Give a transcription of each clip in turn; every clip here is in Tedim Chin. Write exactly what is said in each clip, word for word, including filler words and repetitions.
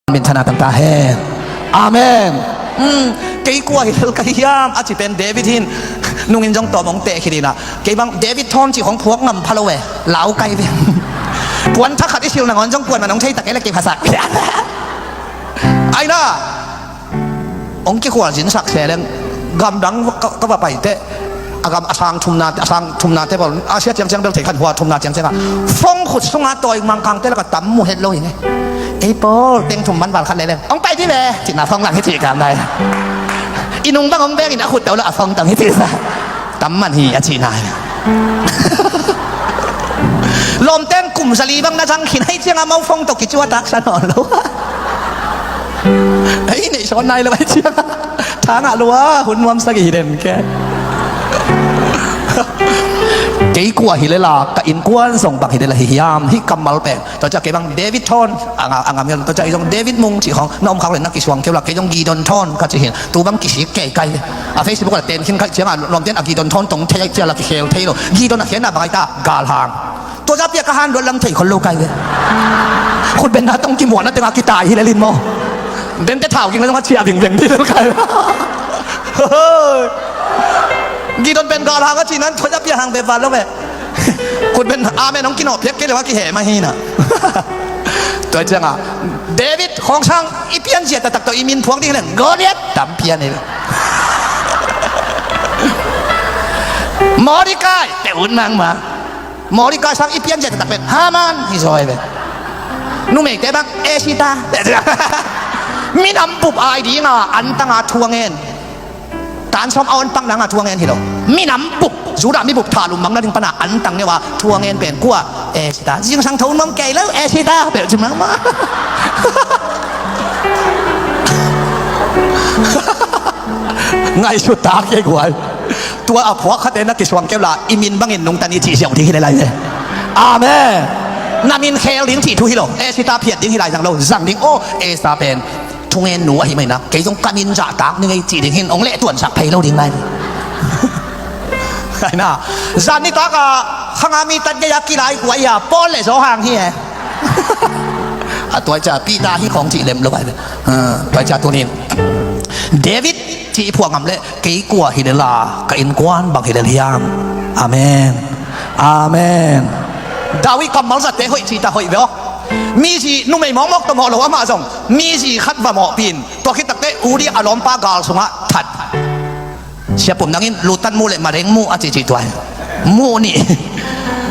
minthanna tang ta hen. Amen. Hmm, kei kua hi lel ka hiam a ci pen David hin nungin zong tawm hong teh khit inah, kei bang David thawn cih khong phuak ngam pha lo e. Lau kai ve. Puan thak khat i sil nangawn zong kuan man hong thei tak e le kei phasak. Aina hong kikhual zinsak se leng, gamdang ka, ka va pai teh, a gam a sang thumna, a sang thumna te pawl, Asia ciangciang bel thei khan hua thumna ciangciang ah, fong khut sunga tawi mangkang te laka tam mu het lo hi nge. Ei pawl teng thum man val khat le leng hong pai dih ve cihna fong lang hi cih kam nai. I nung bang hong bengin a khut tau lo a fong tang hi cih sa. Tam man hi a cihna hi. Lawmteng kum zali bang na zang khin hai cianga mau fong tawh kicuatak sa nawn lo. Ei neih sawn nai lo hai cianga thangah lua hun nuam sagih hi den ke. Kei kua hi lela ka innkuan zong bang hi lela hi hiam hih kammal pen. Tua ciah kei bang David thawn a ngam hiam, tua ciah i zong David mung cih khawng na om khak le na kisuang keu la, kei zong Gideon thawn ka ci hin. Tu bang kisik kei kai. A Facebook ah ten khin khaih ciangah lawmten a Gideon thawn tong thei ciah la kikhel thei lo. Gideon a khenna bang ai ta galhang. Tua za piak ka han luat lam thei khol lo kai ve. Khut benna tong kimuahna tengah kitai hi le lin maw. Bente thau ging le zong a ciah vingveng dih lo kai ve. Gideon pen galhang a cinan tua za piak hang ve val lo ve. Khut ben amen hong kinawh phiak kei le hong a kihe mah hi na. Tua ciangah David khawngsang i pianzia taktak tawh i min phuak ding leng Goliath tam pian hi. Mordecai te un mangmang. Mordecai sang i pianzia taktak pen Haman hi zaw hi ve. Numeite bang Esita. Minam bup ai dinga antanga thuangen. Tan sawm a on pang nanga thuangen hi lo. Minam bup Judah mi bup thalum mang nading pana antang neuha thuangen pen kua? Esita. Zingsang tho un mong kei lo Esita. Bel ci mangmang. Ngaihsut tak kei guai. Tua a phuak khate na kisuang keu la i min bangin nungtan i cih ziau ding hi le lai ve. Amen. Na min khel ding cih thu hi lo. Esita phiat ding hi lai zang lo. Zang ding aw Esita pen thungen nu ahi mai na kei zong ka min zahtak ning ei cih ding hin hong leh tuansak phei lo ding lai. Aina zan nitak a khanga mi tat gei a kilai kuai a Paul le Zawhang hi e. A tuai ca Peter hi khawng cih lem lo ai ve. Tuai ca tunin David cih i phuah ngam leh kei kua hi lela ka innkuan bang hi lel hiam? Amen. Amen. David kammal zate hoih cih ta hoih ve aw. Mizi numei mawkmawk tawh mawh lo amah zong mizi khat va mawhpih in tua khit takte Uri a lawmpa gal sungah that. Siapum nangin lutan muh le mareng muh a cihcih tuai. Muh nih.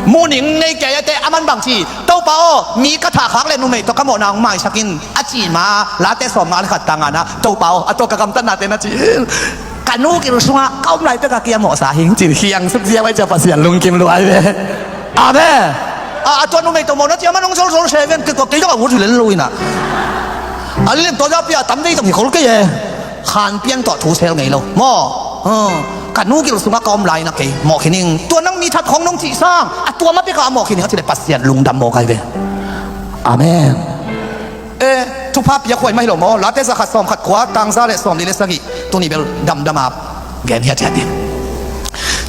Muh ning nei kei ate a man bang ci Topa aw mi ka thahkhak le numei tawh ka mawhna hong maisak in a cih ma Late sawm ngah le khat tang ngahna Topa aw a tawh ka gamtatnate na ci. Ka nu gil sungah ka om lai pek a kia mawhsa hing cin khiang suk ziau ai cia Pasian lungkim luai ve. Amen. A tua numei tawh mawhna cia man hong zolzol se ven kei tua kei zong a ut hi len lo ina. A lem tua za pia tam dei tawh hi khol kei e. Khan piang tawh thu sel ngei lo maw? Ka nu gil sungah ka om lai na kei mawh khin ing tua nang mi that khong nong cih sang a tua ma pekah a mawh khin ing a cih le Pasian lungdam mawk ai ve. Amen. E, thupha piak huai mah hi lo maw? Late zakhat sawmkhat kua tangza le sawmli le sagih tuni bel damdam a gen hiathiat ding.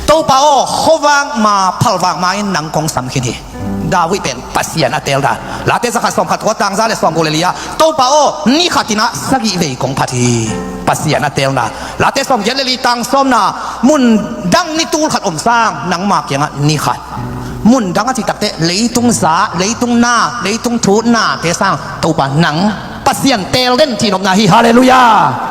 Topa aw khuavak ma phalvak ma in nang kong sam khin hi. David pen Pasian a teeldan. Late zakhat sawmkhat kua tangza le sawmguk le li ah Topa aw ni khat inah sagih vei kong phat hi. Pasian a teeldan. Late sawmgiat le li tang sawmna mun dang ni tul khat om sang nangma kiangah ni khat. Mun dang a cih takte leitung za, leitung na, leitung thutna te sang Topa nang Pasian teel den cihnopna hi. Halleluiah.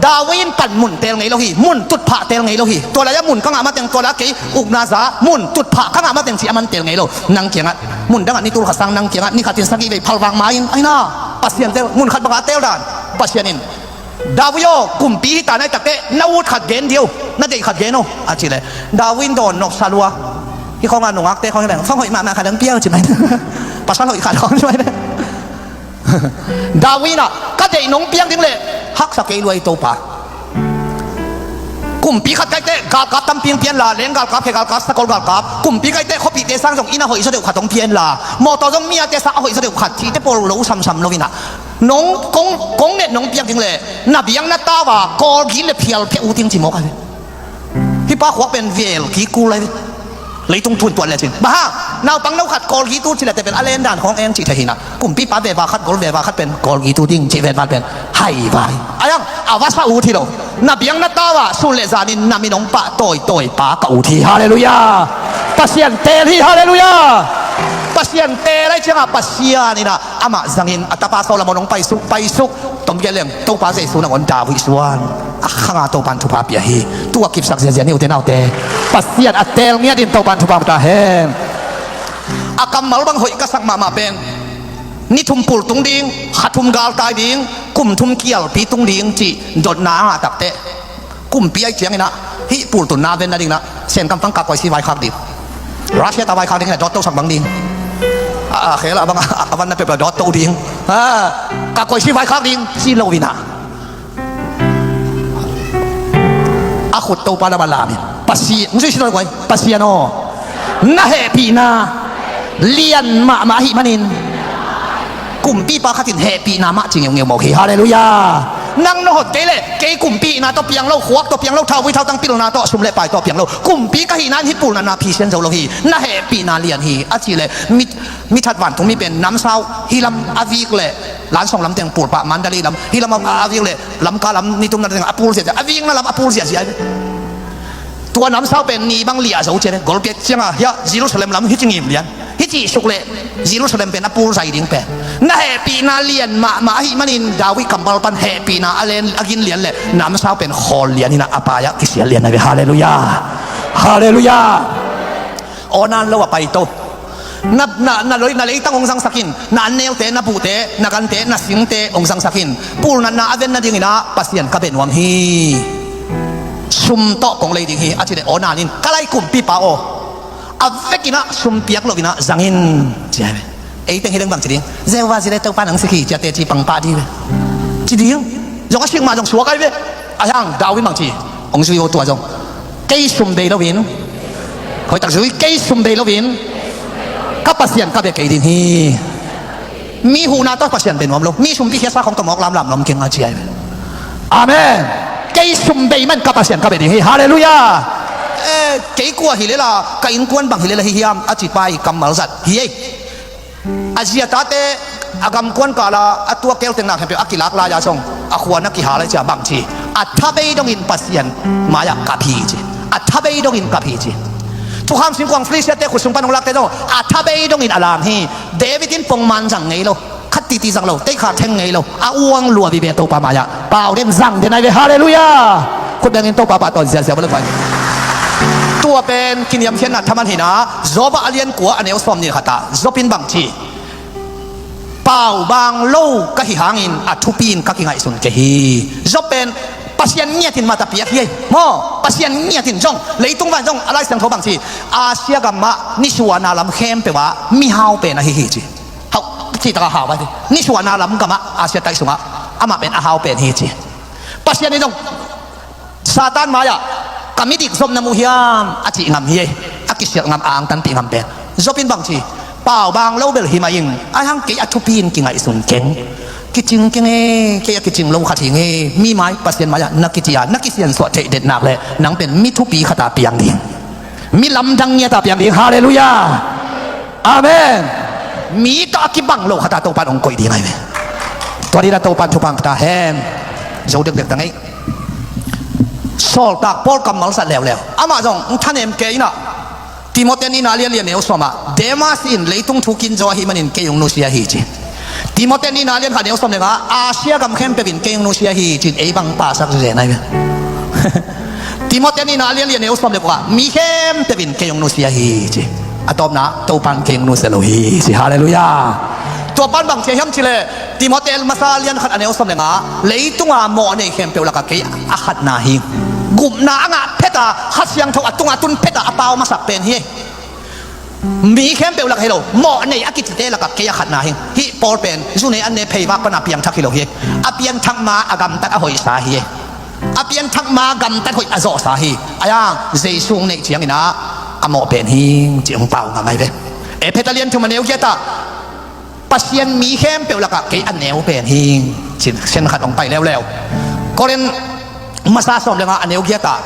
David in pan mun teel ngei lo hi. Mun tutphah teel ngei lo hi. Tua lai-ah mun ka ngah mateng tua lai-ah kei ukna za mun tutphah ka ngah mateng cih a man teel ngei lo. Nang kiangah mun dangah ni tul khat sang nang kiangah ni khatin sagih vei phalvang ma-in aina Pasian teel mun khat bangah a teel dan. Pasian in David aw kumpi hita nai takte na ut khat gen dih o, na deih khat gen o a cih leh David in dawn noksa lua. Hi khawngah nungakte khawng hi leng fang hoih mahmah khat ang pia o ci mai. Pasal hoih khat khawng ci mai. David in ah ka deih nong piak ding leh haksa kei lua i Topa. Kumpi khat kaite galkap tampi ang pian la leng galkap khe galkap sakol galkap kumpi kaite khuapihte sang zong inn a hoih zaw deuh khat hong pian la mawtaw zong mi ate sang a hoih zaw deuh khat thite pawl lo samsam lo in ah nong kong, kong net nong piak ding leh na biang na tau a kawl gin le phial phia u ting ci mawk a hi. Hih pa khuak pen vel kik kul lai. Leitung thu in tuat lecin, bang hang? Naupang no khat Kawlgitu ci leh teh pen a len dan khawng eng cih thei hi na. Kumpipa veva khat, gol veva khat pen Kawlgitu ding cih ven van pen hai vai. Ahi hang a vasa ut hi lo. Na biakna tau ah sun le zanin na min hong pahtawi tawipa ka ut hi. Halleluiah. Pasian teel hi. Halleluiah. Pasian teel ahih ciangah Pasian in ah amah zangin a tapa Solomon hong paisuk, paisuk. Tom geleng Topa Jesu nangawn David suan a khanga Topan thupha pia hi. Tu a kipsak ziazia ni ute naute. Pasian a teel ngiatin Topan thupha pia ta hen. A kammal bang hoih ka sak mahmah pen ni thum pul tung ding, kha thum galtai ding, kum thum kialpi tung ding cih dotna a ngah takteh, kumpi ahih ciangin ah hih pul tunna a venna dingin ah Sen kampang kakkoisi vaikhak ding, Russia ta vaikhak dingin ah dawt tosak bang ding. A, a khel ah bang a, a vanna peuhpeuh dawt to ding. A, kakkoisi vaikhak ding ci lo in ah, a khut Topa lam a lamin, Pasian, hong zuih sin lo guai, Pasian aw, na hehpihna lian mahmah ahih manin kumpipa khat in hehpihna mah ci ngeungeu mawk hi. Halleluiah. Nang na hot kei leh kei kumpihna tawh piang lo, khuak tawh piang lo, thauvui thautang pilna tawh, sum le pai tawh piang lo. Kumpi ka hihna in hih pulnatna phisian zo lo hi. Na hehpihna lian hi a cih leh mi, mi that vantung mi pen namsau hih lam a vik leh Lansong lam teng pul pah, Mandalay lam, hih lam a, a vik leh Lamka lam, nitumna teng a pul ziahziah, a vikna lam a pul ziahziah. Tua namsau pen ni bang liah zo cian, golpiat ciangah hiah Jerusalem lam hih ci ngim lian, hih ci suk leh Jerusalem pen a pul zai ding pen. Na hehpihna lian mahmah ahih manin David kammal pan hehpihna a len, a gin lian leh namsau pen khawl lian in ah a pai-ah kisiat lian ahi ve. Halleluiah. Halleluiah. Aw nan lo a pai to. Na, na, na, loi, na leitang hong zangsak in, na anneute, na buhte, na gante, na singte hong zangsak in. Pulnatna a venna dingin ah Pasian ka bia nuam hi. Sum tawh kong lei ding hi a cih leh aw nan in, ka lai kumpipa aw, a vekin ah sum piak loin ah zang in ci ahi ve. Ei teng hi leng bang ci ding? Jehovah Jireh, Topa nang sik hi, ci a teci pang pah ding hi ve. Ci ding. Zong a sik mah zong suak ahi ve. Ahi hang David bang ci? Hong zui aw tua zong. Kei sum bei loin, hoihtak zui, kei sum bei loin ka Pasian ka bia kei ding hi. Mi huhna tawh Pasian bia nuam lo, mi sumpi khiatsa khawng tawh mawk lamlam nuam keng a ci ahi ve. Amen. Kei sum bei man ka Pasian ka bia ding hi. Halleluiah. Eh, kei kua hi lela, ka innkuan bang hi lela hi hiam a ci pai kammal zat hi ei. A zi a tate a gamkuan kala a tuak keltenna khempeuh a kilak lai-a zong a khua na kihal lai cia bang ci? A thabei dongin Pasian mai-ah kap hi ci. A thabei dongin kap hi ci. Thukham singkuang Filistiate khut sung pan hong lakte zong a thabei dongin a lam hi. David in pongman zang ngei lo, khat titi zang lo, teikha theng ngei lo, a uang lua vive Topa mai-ah pau den zang den ahi ve. Halleluiah. Khut bengin Topa pahtawi ziazia bawlek vai. Tua pen kiniamkhiatna thaman hina, Job a lian kua a neu sawm nih khatah Job in bang ci? Paubang lo ka hi hangin a thupi in ka kingaihsun kei hi. Job pen Pasian ngiatin mata piak hi ei. Maw, Pasian ngiatin zong, leitung vai zong a Lai Siangtho bang ci? Asia gamah nisuahna lam khempeuh ah mihau pen ahi hi ci. Hau, cihtak a hau a hi. Nisuahna lam gamah Asia taih sungah amah pen a hau pen hi ci. Pasian in zong Satan mai-ah ka midik Job na mu hiam a cih ngam hi ei. A kisiat ngam, a angtanpih ngam pen. Job in bang ci? Paubang lo bel hi mah ing, ahi hang kei a thupi in kingaihsun keng. Kicing keng e, kei a kicing lo khat hing e. Mi mai, Pasian mai-ah na kici a, na kisiansuah theih det nak leh nang pen mi thupi khat a piang ding, mi lamdang ngiat a piang ding. Halleluiah. Amen. Mi tawh a kibang lo khat a Topan hong koih ding ahi ve. Tua dina Topan thupha pia ta hen. Zo dekdek ta ngei. Sawltak Paul kammal zat leuleu. Amah zong thanem kei inah Timote nihna lian li a neu sawmah Demas in leitung thu kinzaw ahih manin kei hong nusia hi ci. Timote nihna lian khat neu sawm le nga, Asia gam khempeuh in kei hong nusia hi ci-in ei bang pahsak zen ahi ve. Timote nihna lian li a neu sawm le kua, mi khempeuh in kei hong nusia hi ci. A tawpna, Topan kei hong nusia lo hi ci. Halleluiah. Tua pan bang ci hiam cih leh Timote masa lian khat a neu sawm le nga, leitunga mawh nei khempeuh lakah kei a khatna hi. Gupna a ngah phet a, Kha Siangtho a tungah tun phet a, a pau masak pen hi. Mi khempeuh lak hi lo, mawh nei a kicite lakah kei a khatna hi. Hih Paul pen zu nei an ne phei vak pana piangthak hi lo hi. A pianthak ma a gamtat a hoihsa hi. A pianthak ma gamtat hoih a zawhsa hi. Ahi hang Jesu hong neih ciangin ah a mawh pen hi ci hong pau ngam ahi ve. Efesa lian thum a neu giat ah Pasian mi khempeuh lakah kei a neu pen hi ci-in sian khat hong pai leuleu. Korin masa sawm le nga a neu giat ah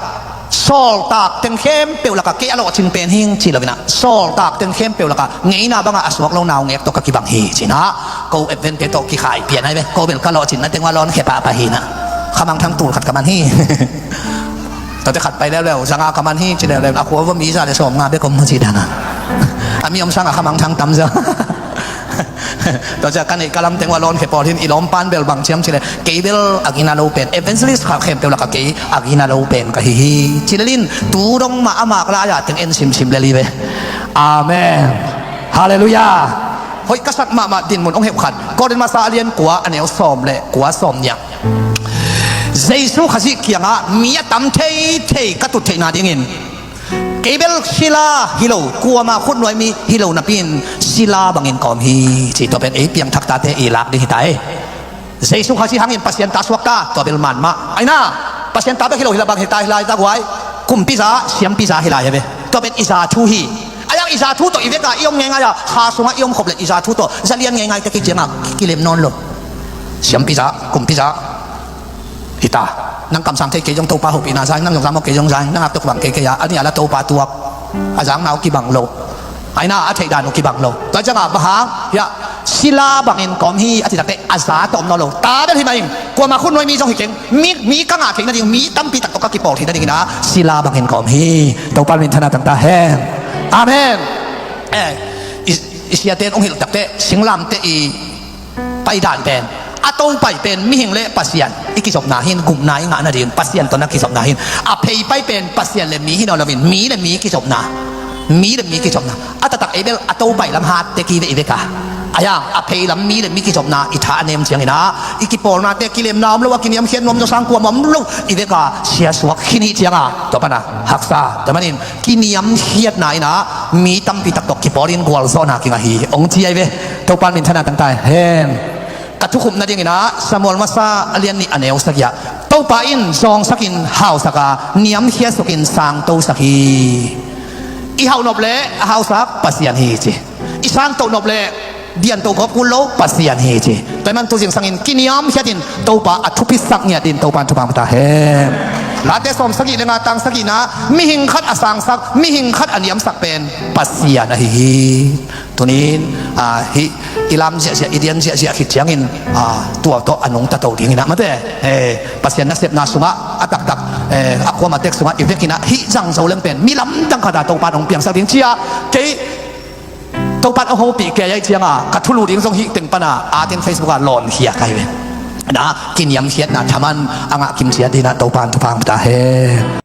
Sawltak teng khempeuh lakah kei a lawhcing pen hing ci lo inah, sawltak teng khempeuh lakah ngeina bangah a suak lo naungek tawh ka kibang hi ci inah, ko Advent-te tawh kikhai pian ai ve. Ko bel ka lawhcinna teng uh a lawnkhia pahpah hi inah, khamangthang tul khat ka man hi. Tuate khat pai leuleu, zanga ka man hi ci leuleu, a khua uh a mi za le sawmnga bek om maw ci dan a, a mi om sangah khamangthang tam zaw. Tua ciah ka neih ka lam teng uh a lawnkhia pawl hi in, i lawmpan bel bang ci hiam cih leh, kei bel a gina lo pen, evangelist kha khempeuh lakah kei a gina lo pen ka hi hi ci lel in, tu dong mah amah lai-ah teng en simsim lel hi ve. Amen. Halleluiah. Hoih ka sak mahmah dinmun hong heuh khat, Korin masa a lian kua, a neu sawm le kua, sawm nih ah, Jesu Khazih kiangah mi a tam theithei ka tut theihna dingin, kei bel sila hi lo, kuama khutnuai mi hi lo napi-in sila bangin ka om hi ci. Tua pen ei piangthak tate i lak ding hi ta ei. Jesu Khazih hangin Pasian ta suak ta, tua bel man mah. Aina, Pasian ta bek hi lo, hi la bang hi ta, hi lai ta guai. Kumpiza, siampiza hi lai hi ve. Tua pen i za thu hi. A iang i za thu tawh i veka i om ngeingai a, kha sungah i om khop le i za thu tawh za lian ngeingai te kiciangah kilem nawn lo. Siampiza, kumpiza hi ta. Nang kamsang thei kei zong Topa hopihna za ing, nang zong za maw kei zong za ing, nang ak tawh kibang kei kei a, a nih a la Topa tuak. A zangna uh kibang lo. Aina a theihdan uh kibang lo. Tua ciangah bang hang hiah sila bangin ka om hi a cih takteh a za tawh om nawn lo. Ta bel hi mah ing. Kuama khutnuai mi zong hi keng. Mi, mi ka ngah theih nading, mi tampi tak tawh ka kipawl theih nading inah sila bangin ka om hi. Topa minthanna tangta hen. Amen. Eh, i, i siate in hong hilh takteh singlamteh i paidan pen, a topai pen mihing le Pasian i kizopna hi in, gupna i ngah nading Pasian tawh na kizopna hi in, a pheipai pen Pasian le mi hi nawn loin mi le mi kizopna, mi le mi kizopna. A taktak ei bel a topai lam hatte ki ve i veka, a iang a phei lam mi le mi kizopna i tha a nem ciang inah i kipawlnate kilemna om lo, a kiniamkhiat nuam zaw sang kuamah om lo i veka siasuak khin i hih ciangah tua pana haksa. Tua manin kiniamkhiatna inah mi tampi tak tawh kipawlin gualzawhna kingah hi hong ci ai ve. Topa minthanna tangta hen. Ka thukhupna ding inah Samuel masa a lian nih a neu sagih ah, Topa in zawngsakin hausak a, niamkhiatsukin sangtosak hi. I hauhnop le a hausak Pasian hi ci. I sangtohnop le dianto gawp kul lo Pasian hi ci. Tua hi man tu zingsangin kiniamkhiatin Topa a thupisak ngiatin Topa in thupha hong pia ta hen. Late sawm sagih le nga tang sagihna, mihing khat a sangsak, mihing khat a niamsak pen Pasian ahi hi. Tunin, ah, hih i lam ziahziah, i dian ziahziah khit ciangin, ah, tua tawh a nungta to ding inah mate. Eh, Pasian nasepna sungah a taktak, eh, a kuamah tek sungah i vek inah hih zang zo leng pen mi lamdang khat a Topa in hong piangsak ding ci-a, kei Topa in a hopih kei ahih ciangah ka thulu ding zong hih teng pana atin Facebook ah lawnkhia ka hi ve. Na kiniamkhiatna thaman a ngah kim ciat ding inah Topa in thupha hong pia ta hen.